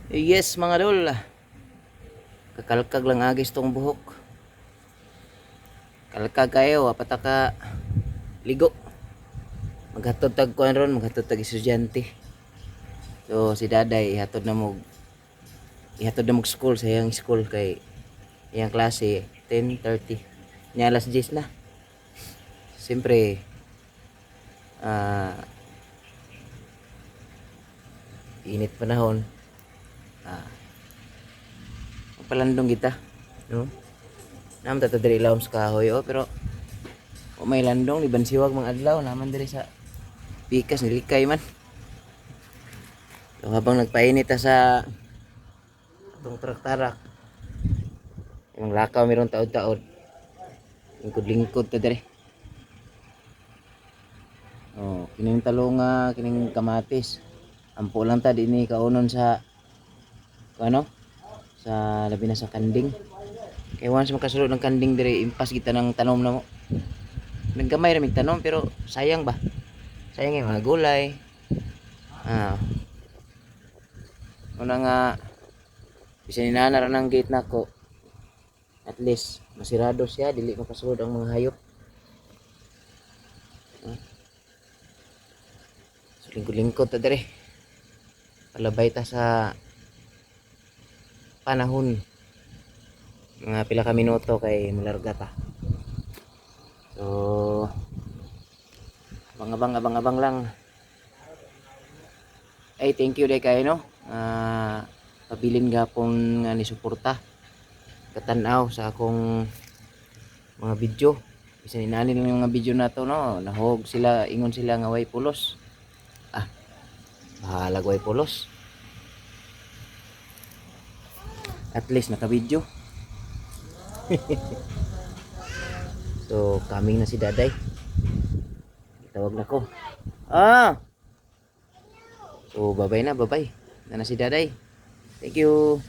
Yes, mga dol. Kakalkag lang agis tong buhok. Kalkag kayo, apat ka ligo. Maghatod tag kuan ron, maghatod tag estudyante. So si Daday ihatod na mo school sa iyang school kay iyang klase 10:30. Nya alas 10 na. Siyempre init panahon. Palandong kita, no? Nam ta diri ilawom sa kahoy, oh, pero o may landong ni bansiwag mga adlaw naman diri sa pikas nilikay man. So habang nagpainit ta sa atong traktarak, yung lakaw meron taod-taod. Lingkod-lingkod ta diri. Oh, kining talunga, kining kamatis. Ampo lang ta dinhi kaunon sa ano? Sa labi na sa kanding. Kay once makasulod ng kanding diri, impas kita ng tanom na mo. Naggamay ra mig tanom pero sayang ba? Sayang yung mga gulay. Una nga bisan inana ra ng gate nako. At least masirado siya, dili makasulod ang mga hayop. So lingkod-lingkod ta diri. Palabay ta sa panahon. Mga pila ka minuto kay mularga ta. So abang abang abang abang lang. Ay, thank you day kayo, no. Pabilin gapon nga ni suporta. Katanaw sa akong mga video. Bisan inani lang yung mga video na to, no. Nahog sila, ingon sila nga way pulos. Ah, bahalag way pulos. At least naka-video. So, coming na si Daday. Tawag na ko. Ah! So, babay na, babay. Na na si Daday. Thank you.